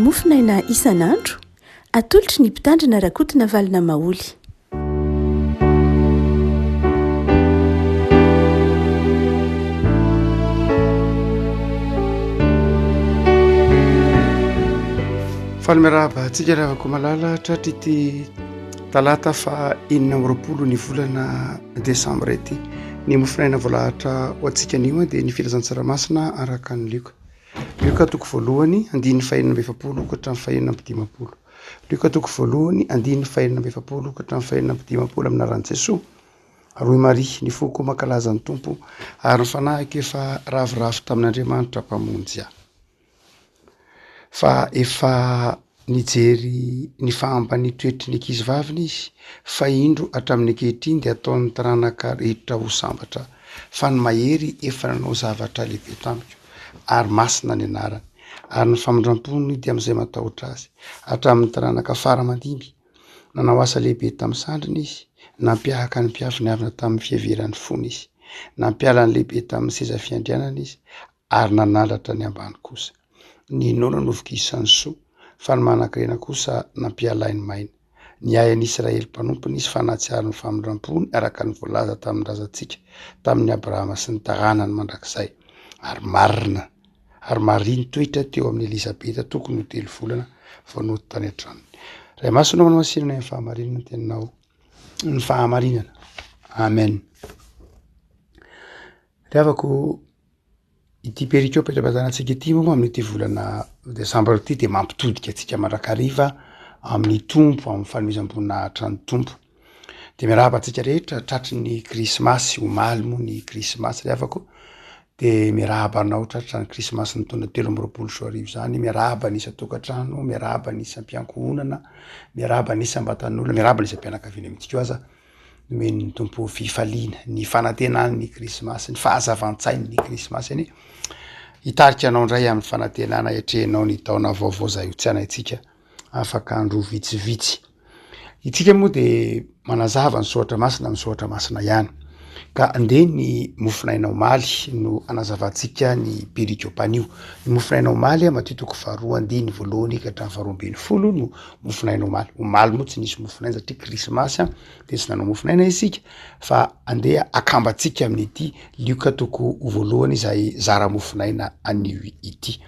Mofonaina isan'andro, atolotry ny Mpitandrina Rakotonavalona Maholy. Faly miarahaba antsika ry havako malala tratry ity talata fa 26 ny volana desambra ity. Ny mofonaina voalahatra ho antsika anio dia ny filazantsara masina araka an'i Lioka. Lioka toko voalohany andininy fahenina amby 40 ka hatramin'ny fahenina amby 50. Lioka toko voalohany andininy fahenina amby 40 ka hatramin'ny fahenina amby 50 amin'ny anaran'i Jesoa. Ary hoy Maria, Ny foko mankalaza ny Tompo, ary ny fanahiko efa ravoravo tamin'Andriamanitra Mpamonjy ahy. Fa efa nijery ny fahamban'ny toetry ny ankizivaviny izy, fa indro hatramin'ny ankehitriny dia ataon'ny taranaka rehetra ho sambatra, fa ny Mahery efa nanao zavatra lehibe tamiko, ary masina ny anarany, ary ny famindram-pony dia amin'izay matahotra azy, hatramin'ny taranaka fara aman-dimby. Nanao asa lehibe tamin'ny sandriny izy, nampiahaka ny mpiavonavona tamin'ny fiheveran'ny fony izy, nampiala ny lehibe tamin'ny seza fiandrianana izy, ary nanandratra ny ambany kosa. Ny noana no vokisan'ny soa, fa ny manan-karena kosa nampialainy maina. Niahy an'i Israely mpanompony izy fa nahatsiaro ny famindram-pony araka ny voalaza tamin'ny razantsika, tamin'i Abrahama sy ny taranany mandrakizay. Ary marina, ary Maria nitoetra teo amin'i Elizabeta tokony ho telo volana vao nody tany an-tranony. Ray Masina ô, manamasina anay amin'ny fahamarinana ny teninao, ny fahamarinana. Amen. Ry havako, ity perikopa eto-batanantsika ity moa amin'ity volana desambra ity de mampitodika antsika mandrakariva amin'ny Tompo, amin'ny fanomezam-boninahitra ny Tompo. De miarahaba antsika rehetra tratry ny krismasy, omaly moa ny krismasy ry havako, de miarahaba anao tratra ny krismasy ny taona 2023 zany, miarahaba ny isan-tokantrano, miarahaba ny isam-piankohonana, miarahaba ny isam-batan'olona, miarahaba ny isam-pianakaviana mihitsy koa aza. Nomen'ny Tompo fifaliana, ny fanantenany ny krismasy, ny fahazavan-tsainy ny krismasy anie hitarika anao indray amin'ny fanantenana hiatrehanao ny taona vaovao izay ho tsy anaintsika afaka andro vitsivitsy. Itsika moa de manazava ny soratra masina amin'ny soratra masina ihany ka ndeha ny mofonaina omaly no anazavantsika ny perikopa anio. Ny mofonaina omaly Matio toko faharoa andininy voalohany ka hatramin'ny faharoa ambin'ny folo no mofonaina omaly. Omaly moa tsy nisy mofonaina satria krismasy an, de tsy nanao mofonaina isika fa andeha akambantsika amin'ity lioka toko voalohany izay zara mofonaina anio ity.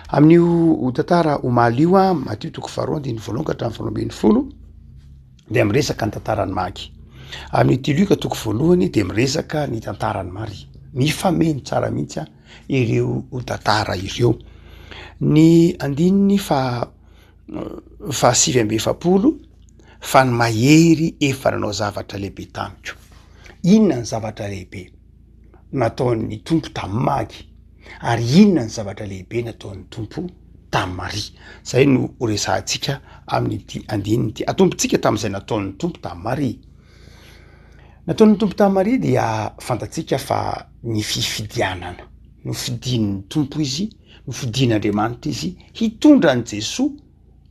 Amin'io tantara omaly io an, Matio toko faharoa andininy voalohany ka hatramin'ny faharoa ambin'ny folo dia miresaka ny tantaran'i Magy. Amin'ity lioka toko voalohany dia miresaka ny tantaran'i Maria. Mifameno tsara mihitsy an ireo tantara ireo. Ny andininy faha fahasivy amby 40 fa ny mahery efa nanao zavatra lehibe tamiko. Inona ny zavatra lehibe nataon'ny Tompo tamin'i Magy? Ary inona ny zavatra lehibe nataon'ny Tompo tamin'i Maria? Zay no horesahantsika amin'ity andininy ity. Atombontsika tamin'izay nataon'ny Tompo tamin'i Maria. Nataon'ny Tompo tamin'i Maria dia fantatsika fa ny fifidianana. Nofidian'ny Tompo izy Nofidin'Andriamanitra izy hitondra an'i Jesoa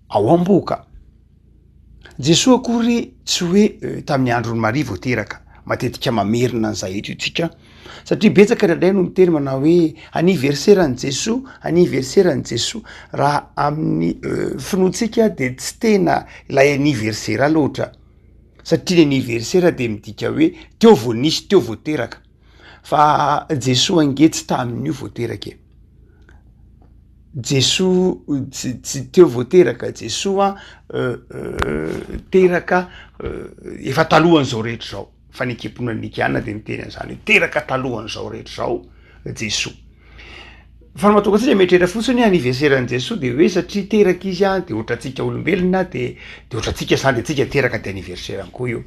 ao am-bohoka. Jesoa akory tsy hoe tamin'ny andron'i Maria vao teraka, matetika mamerina an'izay eto isika, satria betsaka indraindray no miteny manao hoe anniversaire-n'i Jesoa, anniversaire-n'i Jesoa, raha amin'ny finoantsika de tsy tena ilay anniversaire loatra, satria ny anniversaire de midika hoe teo vao nisy, teo vao teraka. Fa Jesoa ange tsy tamin'io vao teraka e. Jesoa tsy tsy teo vao teraka, Jesoa teraka efa talohan'izao rehetra izao, fa ny ankehitriny Nikana de miteny an'izany hoe teraka talohan'izao rehetra izao Jesoa. Fa ny mahatonga antsika mieritreritra fotsiny hoe anniversaire an'i Jesoa de hoe satria teraka izy an de ohatrantsika olombelona de de ohatrantsika zany de tsika teraka de anniversaire-ny koa io.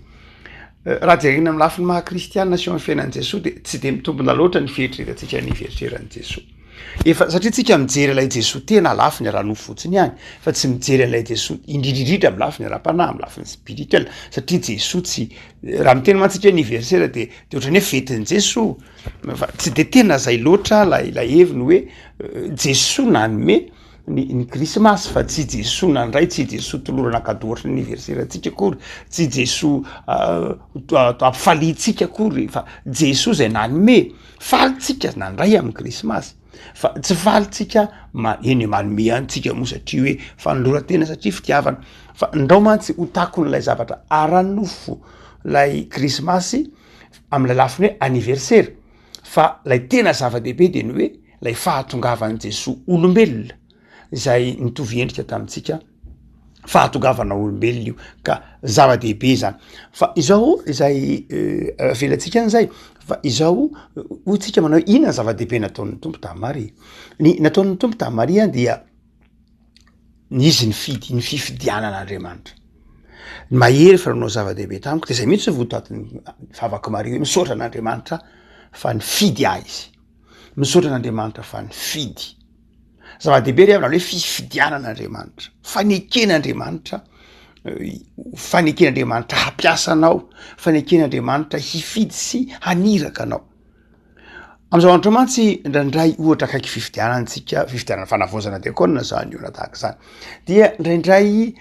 Raha jerena amin'ny lafiny maha kristianina sy eo amin'ny fiainan'i Jesoa dia tsy dia mitombina loatra ny fieritreretantsika ny anniversaire-n'i Jesoa. Efa satria tsika mijery ilay Jesoa tena lafiny ara-nofo fotsiny ihany fa tsy mijery an'ilay Jesoa indrindrindrindra amin'ny lafiny ara-panahy, amin'ny lafiny spirituel satria Jesoa tsy raha miteny mantsy tsika hoe anniversaire dia de ohatran'ny hoe fetin'i Jesoa fa tsy de tena zay loatra lay ilay heviny hoe Jesoa nanome ny ny krismasy fa tsy Jesoa nandray, tsy Jesoa tolorana cadeau ohatry ny anniversaire antsika akory, tsy Jesoa ampifaliantsika akory fa Jesoa zay nanome, faly tsika nandray amin'ny krismasy. Fa tsy faly tsika ma- eny e manome ihany tsika moa satria hoe fanoloran-tena satria fitiavana, fa ndrao mantsy ho takon'ilay zavatra ara-nofo lay krismasy am'lay lafiny hoe aniversera, fa lay tena zava-dehibe de ny hoe lay fahatongavan'i Jesoa olombelona izay nitovy endrika tamintsika, fahatongavana olombelona io ka zava-dehibe zany, fa izao izay avelantsika any zay fa izao hoy tsika manao hoe inona ny zava-dehibe nataon'ny Tompo tamin'i Maria? Ny nataon'ny Tompo tamin'i Maria dia izy nifidy, ny fifidianan'Andriamanitra, ny mahery fa nanao zava-dehibe tamiko de zay mihitsy votoatin'ny vavak'i Maria hoe misaotra an'Andriamanitra fa nifidy ahy izy, misaotra an'Andriamanitra fa nifidy. Zava-dehibe ry havana le hoe fifidianana Andriamanitra, faneken'Andriamanitra, faneken'Andriamanitra hampiasa anao, faneken'Andriamanitra hifidy sy haniraka anao. Am'zao andro zao mantsy indraindray ohatra akaiky fifidianana tsika, fifidianana fanavaozana diakona zany io na tahaka zany, dia indraindray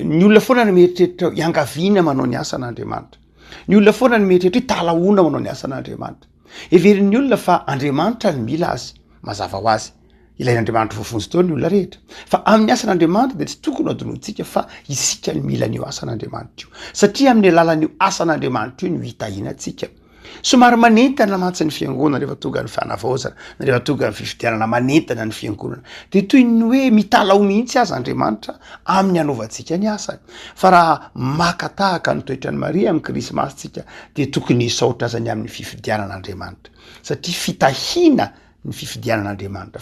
ny olona foana no mieritreritra iangaviana manao ny asan'Andriamanitra, ny olona foana no mieritreritra hoe talahoana manao ny asan'Andriamanitra. Heverin'ny olona fa Andriamanitra no mila azy, mazava ho azy, ilain'Andriamanitra voavonjy daholo ny olona rehetra, fa amin'ny asan'Andriamanitra dia tsy tokony ho adinointsika fa isika no mila an'io asan'Andriamanitra io, satria amin'ny alalan'io asan'Andriamanitra io no hitahiana antsika. Somary manentana mantsy ny fiangonana rehefa tonga ny fanavaozana, na rehefa tonga ny fifidianana, manentana ny fiangonana, de toy ny hoe mitalaho mihitsy aza Andriamanitra amin'ny hanaovantsika ny asany. Fa raha maka tahaka ny toetran'i Maria amin'ny Krismasy tsika dia tokony hisaotra aza ny amin'ny fifidianan'Andriamanitra, satria fitahiana ny fifidianan'Andriamanitra,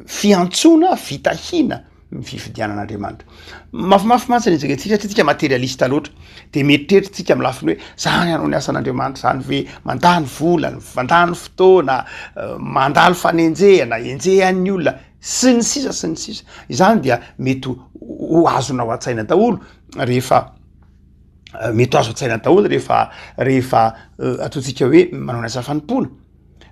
fiantsoana fitahiana ny fifidianan'Andriamanitra. Mafimafy mantsy ny antsika satria tsika materialista loatra, de mieritreritra tsika amin'ny lafiny hoe zany hanao ny asan'Andriamanitra zany ve mandany vola, mandany fotoana, mandalo fanenjehana, enjehan'ny olona sy ny sisa sy ny sisa, izany dia mety ho azonao an-tsaina daholo rehefa mety ho azo an-tsaina daholo rehefa rehefa ataontsika hoe manao ny asa fanompoana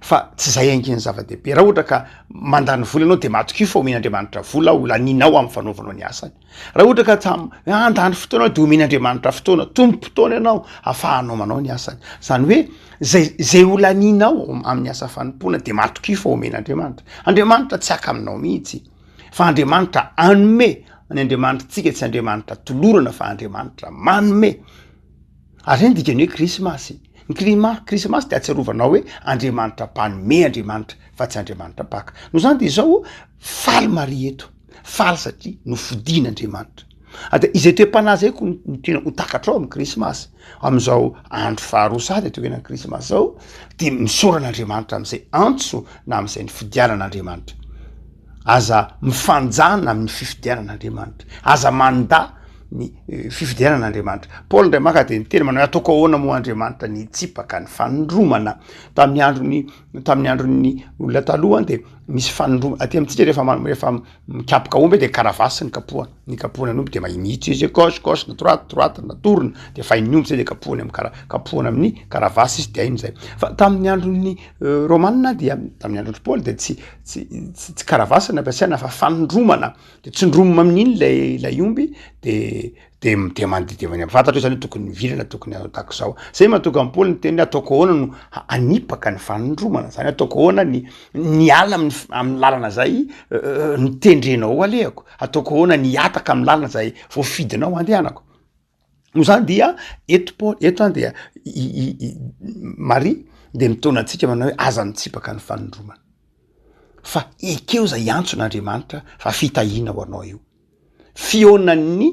fa tsy zay ange ny zava-dehibe, raha ohatra ka mandany vola ianao de matokia fa omen'Andriamanitra vola ho laninao amin'ny fanaovanao ny asany, raha ohatra ka tsam- handany fotoana de omen'Andriamanitra fotoana, tompom-potoana ianao ahafahanao manao ny asany, zany hoe zay zay ho laninao amin'ny asa fanompoana de matokia fa omen'Andriamanitra, Andriamanitra tsy haka aminao mihitsy fa Andriamanitra hanome, ny Andriamanitritsika tsy Andriamanitra tolorana fa Andriamanitra manome. Ary zay ny dikan'ny hoe krismasy. Ny klima- krismasy de ahatsiarovanao hoe Andriamanitra mpanome Andriamanitra fa tsy Andriamanitra mpaka. Noho izany de izao, faly Maria eto, faly satria nofidin'Andriamanitra. Ary de izay toe-panahy zay ko no tiana ho takatrao amin'ny krismasy, amin'izao andro faharoa sahady atokana ny krismasy zao, de misaora an'Andriamanitra am'izay antso na am'izay nifidianan'Andriamanitra. Aza mifanjana amin'ny fifidianan'Andriamanitra, aza mandà ny fifidianan'Andriamanitra. Paoly indray maka dia niteny manao hoe ataoko ahoana moa Andriamanitra ny hitsipaka ny fanindromana. Tamin'ny andron'ny tamin'ny andron'ny olona taloha dia misy fanindromana aty amintsika rehefa ma- rehefa mikapoka omby dia karavasy ny kapohana, ny kapohana ny omby de mihitsy izy hoe gauche gauche na droite droite na torona de efa hain'ny omby zay de kapohany am'kara- kapohana amin'ny karavasy izy de hainy zay. Fa tamin'ny andron'ny rômanina dia tamin'ny andron-dry Paoly de tsy tsy tsy karavasy no ampiasaina fa fanindromana. De tsindromina amin'iny lay lay omby de de de mandeha de fantatra hoe zany hoe tokony mivilana tokony hanao tahak'izao. Zay mahatonga an'i Paoly niteny hoe ataoko ahoana no hanipaka ny fanindromana zany hoe ataoko ahoana ny miala amin'ny f- amin'ny lalana zay notendrenao ho alehako, ataoko ahoana ny hihataka amin'ny lalana zay voafidinao handehanako. Noho izany dia eto Paoly eto zany dia i i Maria de mitaona antsika manao hoe aza mitsipaka ny fanindromana fa ekeo zay antson'Andriamanitra fa fitahiana ho anao io. Fihaonan'ny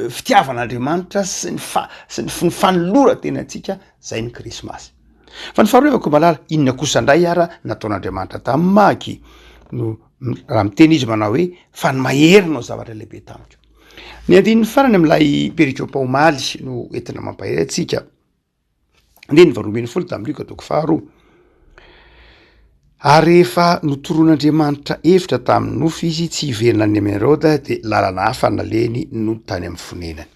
fitiavan'Andriamanitra sy ny fa- sy ny f- fanoloran-tenantsika zay ny krismasy. Fa ny faharoa evako malala, inona kosa indray ara nataon'Andriamanitra tamin'i Magy no raha miteny izy manao hoe fa ny mahery no zavatra lehibe tamiko. Ny andininy farany amin'ilay perikopa omaly no entina mampahery antsika. Andininy 18 tamin'ny Lioka toko faharoa. Ary rehefa notoroan'Andriamanitra hevitra tamin'ny nofy izy tsy hiverina any amin'i Heroda dia lalana hafa nalehiny nody tany amin'ny fonenany.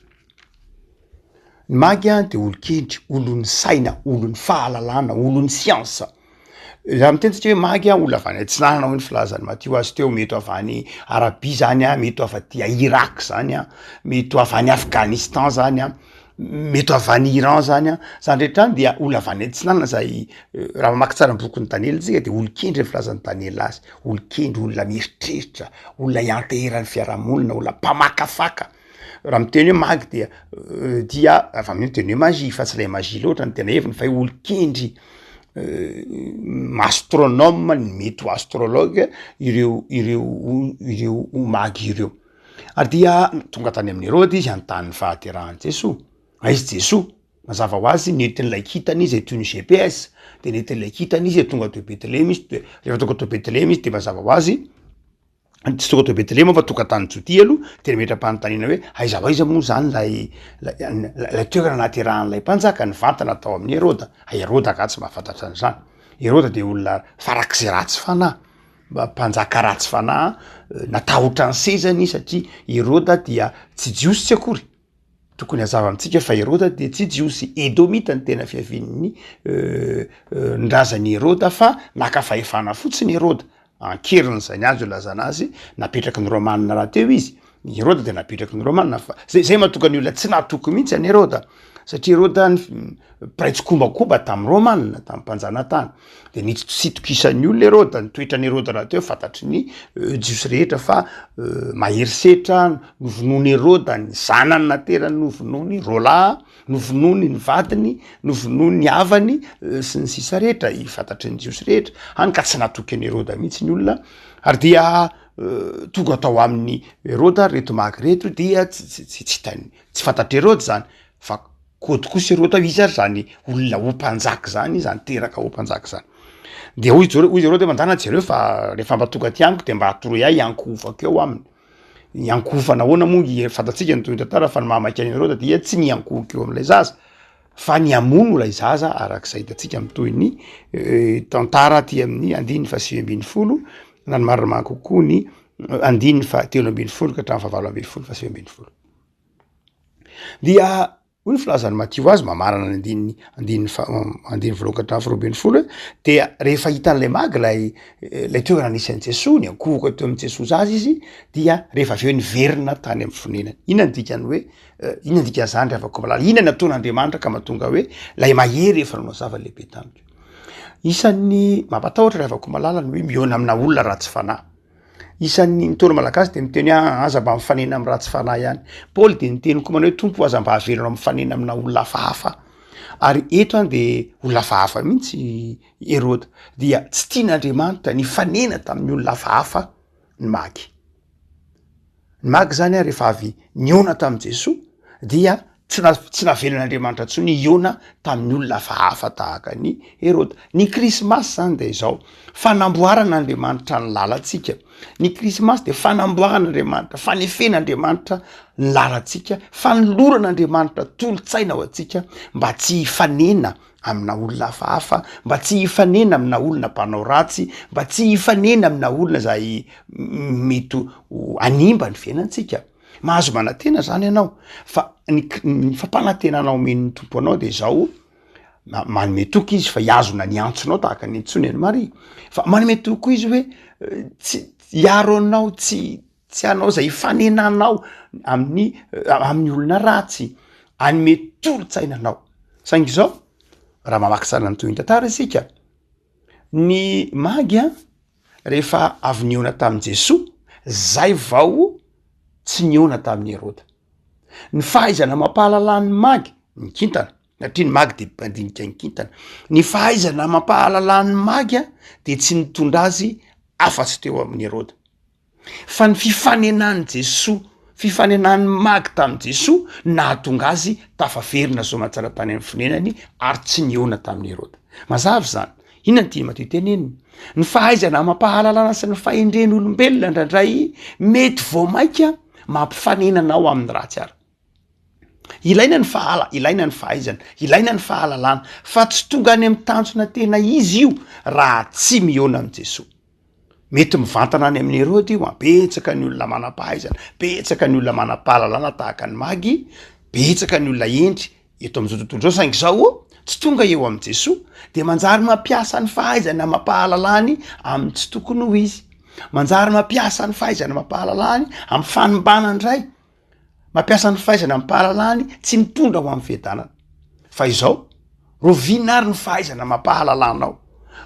Ny magy dia olon-kendry, olon'ny saina, olon'ny fahalalana, olon'ny siansa. Raha miteny tsika hoe magy a, olona avy any atsinanana hoy ny filazan'i Matio azy teo, mety ho avy any Arabia zany a, mety ho avy aty Irak zany a, mety ho avy any Afghanistan zany a. mety ho avy any Iran zany an, zany rehetra zany dia olona avy any atsinanana zay, raha mamaky tsara ny bokin'i Daniela tsika de olon-kendry ny filazan'i Daniela azy, olon-kendry, olona mieritreritra, olona ianteheran'ny fiarahamonina, olona mpamakafaka, raha miteny hoe magy dia dia avy amin'io ny teny hoe magie fa tsy ilay magie loatra ny tena heviny fa hoe olon-kendry, astronome, ny mety ho astrologue ireo ireo ireo magy ireo. Ary dia tonga tany amin'i Heroda izy hanontany ny fahaterahan'i Jesoa. Aiza Jesoa? Mazava ho azy, nentin'ilay kintana izy toy ny GPS, de nentin'ilay kintana izy tonga teo Betlehema izy, de rehefa tonga teo Betlehema izy de mazava ho azy, tsy tonga teo Betlehema fa tonga tany Jodia aloha, de nametra-panontaniana hoe aiza ho aiza moa zany lay lay toerana nahaterahan'ilay mpanjaka, nivantana tao amin'i Heroda, Heroda angaha tsy mahafantatra an'izany, Heroda de olona farak'izay ratsy fanahy. Mpanjaka ratsy fanahy, natahotra ny sezany satria Heroda dia tsy jiosy tsy akory, tokony hazava amintsika fa Heroda dia tsy jiosy, edomita ny tena fiavian'ny ny razan'i Heroda fa naka fahefana fotsiny Heroda, an-keriny zay ny azo ilazana azy, napetraky ny romanina rahateo izy, i Heroda dia napetraky ny romanina fa zay zay mahatonga ny olona tsy nahatoky mihitsy an'i Heroda, satria Heroda mpiray tsikombakomba tamin'ny romanina, tamin'ny mpanjanatany, de nisy tsy itokisan'ny olona Heroda, ny toetran'i Heroda rahateo fantatry ny jiosy rehetra fa mahery setra, novonoin'i Heroda ny zanany naterany novonoiny roalahy, novonoiny ny vadiny, novonoiny ny havany sy ny sisa rehetra, fantatry ny jiosy rehetra, hany ka tsy natoky an'i Heroda mihitsy ny olona, ary dia tonga tao amin'i Heroda reto magy reto dia tsy tsy tsy tsy hitany, tsy fantatr'i Heroda zany fa Kôdy kosa ireo atao iza ary zany olona ho mpanjaka zany, zany teraka ho mpanjaka zany. De hoy zareo hoy zareo de mandana jereo fa rehefa mba tonga aty amiko de mba atoroy ahy hiankohofako eo aminy. Hiankohofana ahoana moa i- fantatsika ny tohin'ny tantara fa ny mahamaika an'i Heroda dia tsy ny hiankohoka eo am'ilay zaza fa ny hamono ilay zaza arak'izay hitantsika amin'ny tohin'ny tantara aty amin'ny andininy fahasivy ambinifolo na ny marimarina kokoa ny andininy fahatelo ambinifolo ka hatramin'ny fahavalo ambinifolo fahasivy ambinifolo. Dia hoy ny filazan'i Matio azy mamarana ny andininy andininy faha andininy voalohany ka hatramin'ny faharoa ambin'ny folo hoe dia rehefa hitan'ilay magy ilay ilay toerana nisy an'i Jesoa, niankohoka teo amin'i Jesoa zaza izy dia rehefa avy eo niverina tany amin'ny fonenany. Inona ny dikan'ny hoe inona ny dikan'izany ry havako malala? Inona ny nataon'Andriamanitra ka mahatonga hoe ilay mahery efa nanao zava-lehibe tamiko? Isan'ny mampatahotra ry havako malala ny hoe mihaona amina olona ratsy fanahy. Isan'ny Ntaolo malagasy dia miteny hoe aa aza mba mifanena amin'ny ratsy fanahy ihany. Paoly dia niteny koa manao hoe Tompo aza mba avelanao mifanena amina olona hafahafa. Ary eto an de olona hafahafa mihitsy i Heroda. Dia tsy tian'Andriamanitra nifanena tamin'ny olona hafahafa ny magy. Ny magy zany an rehefa avy nihaona tamin'i Jesoa dia Tsy na- tsy navelan'Andriamanitra intsony hihaona tamin'ny olona hafahafa tahaka an'i Heroda. Ny Krismasy zany de izao, fanamboaran'Andriamanitra ny lalantsika. Ny Krismasy de fanamboaran'Andriamanitra, fanefen'Andriamanitra ny lalantsika, fanoloran'Andriamanitra tolo-tsaina ho antsika mba tsy hifanena amina olona hafahafa, mba tsy hifanena amina olona mpanao ratsy, mba tsy hifanena amina olona zay mety ho hanimba ny fiainantsika. Mahazo manantena zany ianao fa ny ny fampanantenana omen'ny Tompo anao de zao, manome toky izy fa hihazona ny antsonao tahaka ny antsony an'i Maria, fa manome toky koa izy hoe tsy hiaro anao tsy tsy hanao zay hifanenanao amin'ny amin'ny olona ratsy, hanome tolo-tsaina anao, saingy zao raha mamaky tsara ny tohin'ny tantara isika, ny magy an rehefa avy nihaona tamin'i Jesoa, zay vao tsy nihaona tamin'i Heroda. Ny fahaizana amam-pahalalan'ny magy, ny kintana, satria ny magy de mpandinika ny kintana, ny fahaizana amam-pahalalan'ny magy a de tsy nitondra azy afa-tsy teo amin'i Heroda. Fa ny fifanenan'i Jesoa, fifanenan'ny magy tamin'i Jesoa no nahatonga azy tafaverina soamantsara tany amin'ny fonenany ary tsy nihaona tamin'i Heroda. Mazava izany. Inona no tian'i Matio tenenina? Ny fahaizana amam-pahalalana sy ny fahendren'olombelona indraindray mety vao mainka mampifanena anao amin'ny ratsy ary. Ilaina ny fahala, ilaina ny fahaizana, ilaina ny fahalalana, fa tsy tonga any amin'ny tanjona tena izy io raha tsy mihaona amin'i Jesoa. Mety mivantana any amin'i Heroda io an, betsaka ny olona manam-pahaizana, betsaka ny olona manam-pahalalana tahaka an'i Magy, betsaka ny olona hendry eto amin'izao tontolo izao, saingy izao tsy tonga eo amin'i Jesoa, de manjary mampiasa ny fahaizany amam-pahalalany amin'ny tsy tokony ho izy, manjary mampiasa ny fahaizany amam-pahalalany amin'ny fanimbana indray. Mampiasa ny fahaizana amim-pahalalany tsy mitondra ho amin'ny fiadanana. Fa izao, Rahoviana ary ny fahaizana amam-pahalalanao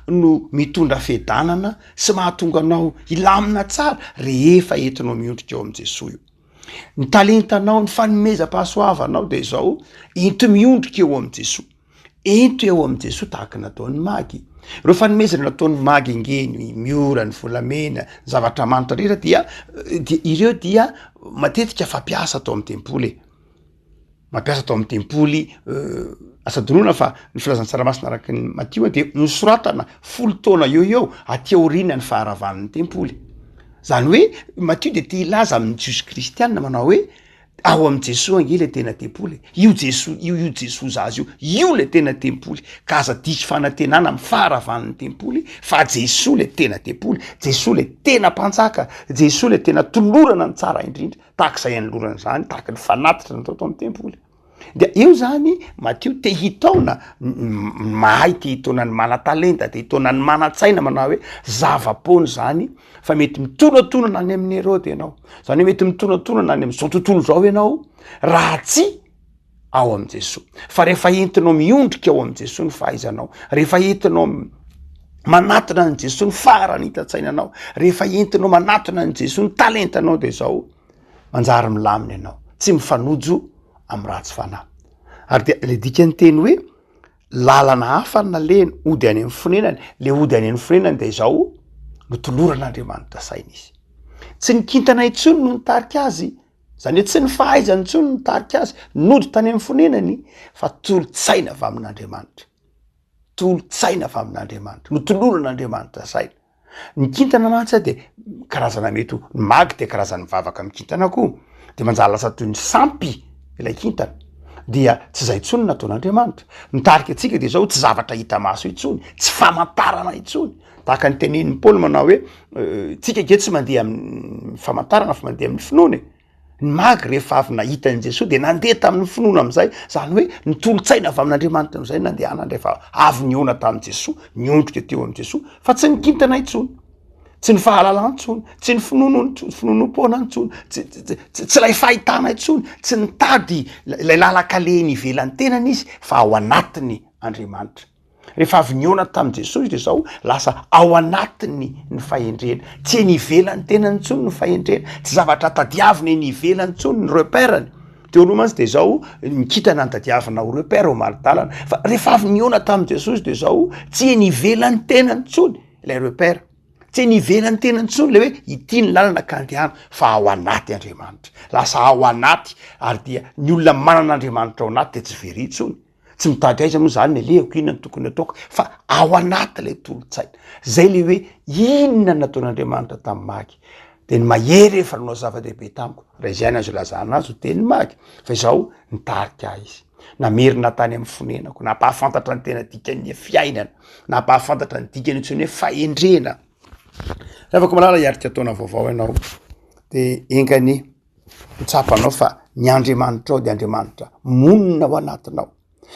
no mitondra fiadanana sy mahatonga anao hilamina tsara rehefa entinao miondrika eo amin'i Jesoa io? Ny talentanao, ny fanomezam-pahasoavanao dia izao, ento miondrika eo amin'i Jesoa. Ento eo amin'i Jesoa tahaka ny nataon'ny magy. Ireo fanomezana nataon'ny magy ange, ny miora, ny volamena, ny zavatra manitra rehetra dia dia ireo dia matetika fampiasa atao amin'ny tempoly e. Mampiasa atao amin'ny tempoly, aza adinoina fa ny filazantsara masina araka ny Matio dia nosoratana folo taona eo eo aty aoriana ny faharavan'ny tempoly. Zany hoe Matio dia te hilaza amin'ny jiosy kristianina manao hoe Ao amin'i Jesoa ange ilay tena tempoly e! Io Jesoa io, io Jesoa zaza io, io ilay tena tempoly, ka aza diso fanantenana amin'ny faharavan'ny tempoly fa Jesoa ilay tena tempoly, Jesoa ilay tena mpanjaka, Jesoa ilay tena tolorana ny tsara indrindra, tahaka izay anolorana izany, tahaka ny fanatitra natao tao amin'ny tempoly. Dia eo zany Matio te hitaona ny mahay, te hitaona ny manan-talenta, te hitaona ny manan-tsaina manao hoe zava-poana izany fa mety mitonatonana any amin'i Herode ianao, zany hoe mety mitonatonana any amin'izao tontolo izao ianao raha tsy ao amin'i Jesoa. Fa rehefa entinao miondrika ao amin'i Jesoa ny fahaizanao, rehefa entinao manatona an'i Jesoa ny faharanitan-tsainanao, rehefa entinao manatona an'i Jesoa ny talentanao de zao, manjary milamina ianao, tsy mifanojo amin'ny ratsy fanahy. Ary dia le dikan'ny teny hoe lalana hafa no nalehiny, hody any amin'ny fonenany, le hody any amin'ny fonenany de izao, notoloran'Andriamanitra saina izy. Tsy ny kintana intsony no nitarika azy, zany hoe tsy ny fahaizany intsony no nitarika azy, nody tany amin'ny fonenany, fa tolo-tsaina avy amin'Andriamanitra. Tolo-tsaina avy amin'Andriamanitra, notoloran'Andriamanitra saina. Ny kintana mantsy a de karazana mety ho, ny magy de karazan'ny mivavaka amin'ny kintana koa, de manjary lasa toy ny sampy ilay kintana, dia tsy zay intsony no nataon'Andriamanitra. Mitarika antsika de zao tsy zavatra hita maso intsony, tsy famantarana intsony, tahaka ny tenenin'i Paoly manao hoe tsika ange tsy mandeha amin'ny famantarana fa mandeha amin'ny finoana e. Ny magy rehefa avy nahita an'i Jesoa dia nandeha tamin'ny finoana amin'izay, izany hoe ny tolo-tsaina avy amin'Andriamanitra amin'izay no nandehanany rehefa avy nihaona tamin'i Jesoa, niondrika teo amin'i Jesoa, fa tsy ny kintana intsony, tsy ny fahalalana intsony, tsy ny finoana intsony, finoanoam-poana intsony, tsy tsy tsy tsy ilay fahitana intsony, tsy nitady ilay lalan-kalehiny ivelan'ny tenany izy fa ao anatiny Andriamanitra. Rehefa avy nihaona tamin'i Jesoa izy dia izao, lasa ao anatiny ny fahendrena. Tsy eny ivelan'ny tenany intsony ny fahendrena, tsy zavatra tadiavina eny ivelany intsony ny repère-ny. Teo aloha mantsy dia izao, ny kintana no tadiavina ho repère, ho mari-dalana. Fa rehefa avy nihaona tamin'i Jesoa izy dia izao, tsy eny ivelan'ny tenany intsony ilay repère. Tsy eny ivelan'ny tenany intsony ilay hoe ity ny lalana ka andehano fa ao anaty Andriamanitra. Lasa ao anaty ary dia ny olona manana Andriamanitra ao anaty dia tsy very intsony. Tsy mitady aiza moa zany ny alehako, inona no tokony ataoko, fa ao anaty ilay tolo-tsaina. Zay le hoe inona no nataon'Andriamanitra tamin'ny magy. De ny mahery efa nanao zava-dehibe tamiko, raha izay no azo ilazana azy ho teny magy, fa izao nitarika ahy izy. Namerina tany amin'ny fonenako, nampahafantatra ny tena dikan'ny fiainana, nampahafantatra ny dikany antsoina hoe fahendrena. Ravako malala hiaritra taona vaovao ianao, de enga anie. Ho tsapanao fa ny Andriamanitrao dia Andriamanitra monina ao anatinao.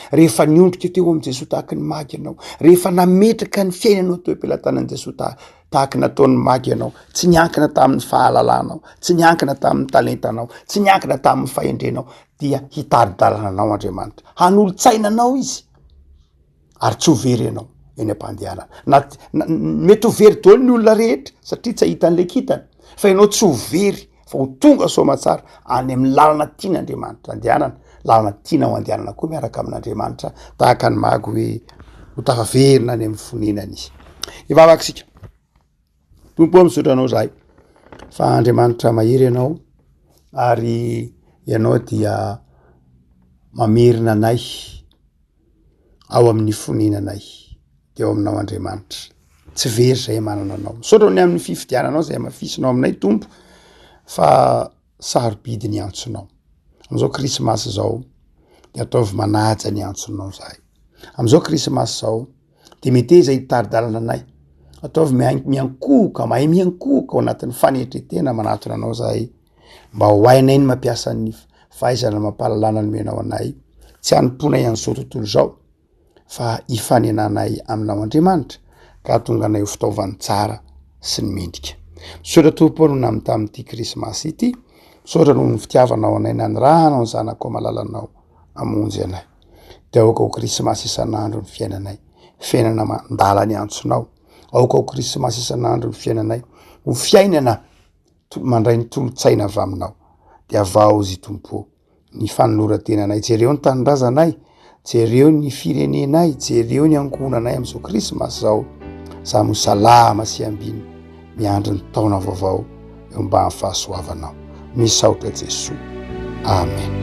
Rehefa niondrika teo amin'i Jesoa tahaky ny magy ianao, rehefa nametraka ny fiainanao teo am-pelatanan'i Jesoa ta- tahaky nataon'ny magy ianao, tsy niankina tamin'ny fahalalanao, tsy niankina tamin'ny talentanao, tsy niankina tamin'ny fahendrenao, dia hitari-dalana anao Andriamanitra. Hanolo-tsaina anao Izy. ary tsy ho very ianao eny am-pandehanana na mety ho very daholo ny olona rehetra satria tsy ahita an'ilay kintana fa ianao tsy ho very fa ho tonga soamatsara any amin'ny lalana tian'Andriamanitra andehanana lalana tiana ho andehanana koa miaraka amin'Andriamanitra tahaka ny mago hoe ho tafaverina any amin'ny fonenana izy. Hivavaka isika. Tompo ô misaotra anao zahay fa Andriamanitra mahery ianao ary ianao dia mamerina anay ao amin'ny fonenanay de ao aminao Andriamanitra. Tsy very zay manana anao. Misaotra ny amin'ny fifidiananao zay hamafisinao aminay Tompo fa sarobidy ny antsonao. Am'izao krismasy zao de ataovy manaja ny antsonao zahay. Am'izao krismasy zao de meteza hitari-dalana anay. Ataovy miankohoka, mahay miankohoka ao anatin'ny fanetren-tena manatona anao zahay. Mba ho hainay ny mampiasa ny fahaizana amam-pahalalana nomenao anay, tsy hanompoanay an'izao tontolo izao, fa hifanenanay aminao Andriamanitra, ka hahatonga anay ho fitaovan'ny tsara sy ny mendrika. Misaotra Tompo ô no namy tamin'ity Krismasy ity. Misaotra noho ny fitiavanao anay nanirahanao ny Zanakao malalanao hamonjy anay. Dia aoka ho Krismasy isan'andro ny fiainanay, fiainana mandala ny antsonao. Aoka ho Krismasy isan'andro ny fiainanay, ho fiainana mandray ny tolo-tsaina avy aminao. Dia avaozy Tompo ô ny fanoloran-tenanay, jereo ny tanindrazanay, jereo ny firenenay, jereo ny ankohonanay amin'izao Krismasy izao. Samy ho salama sy ambiny miandry ny taona vaovao eo ambany fahasoavanao. Misaotra Jesoa. Amen.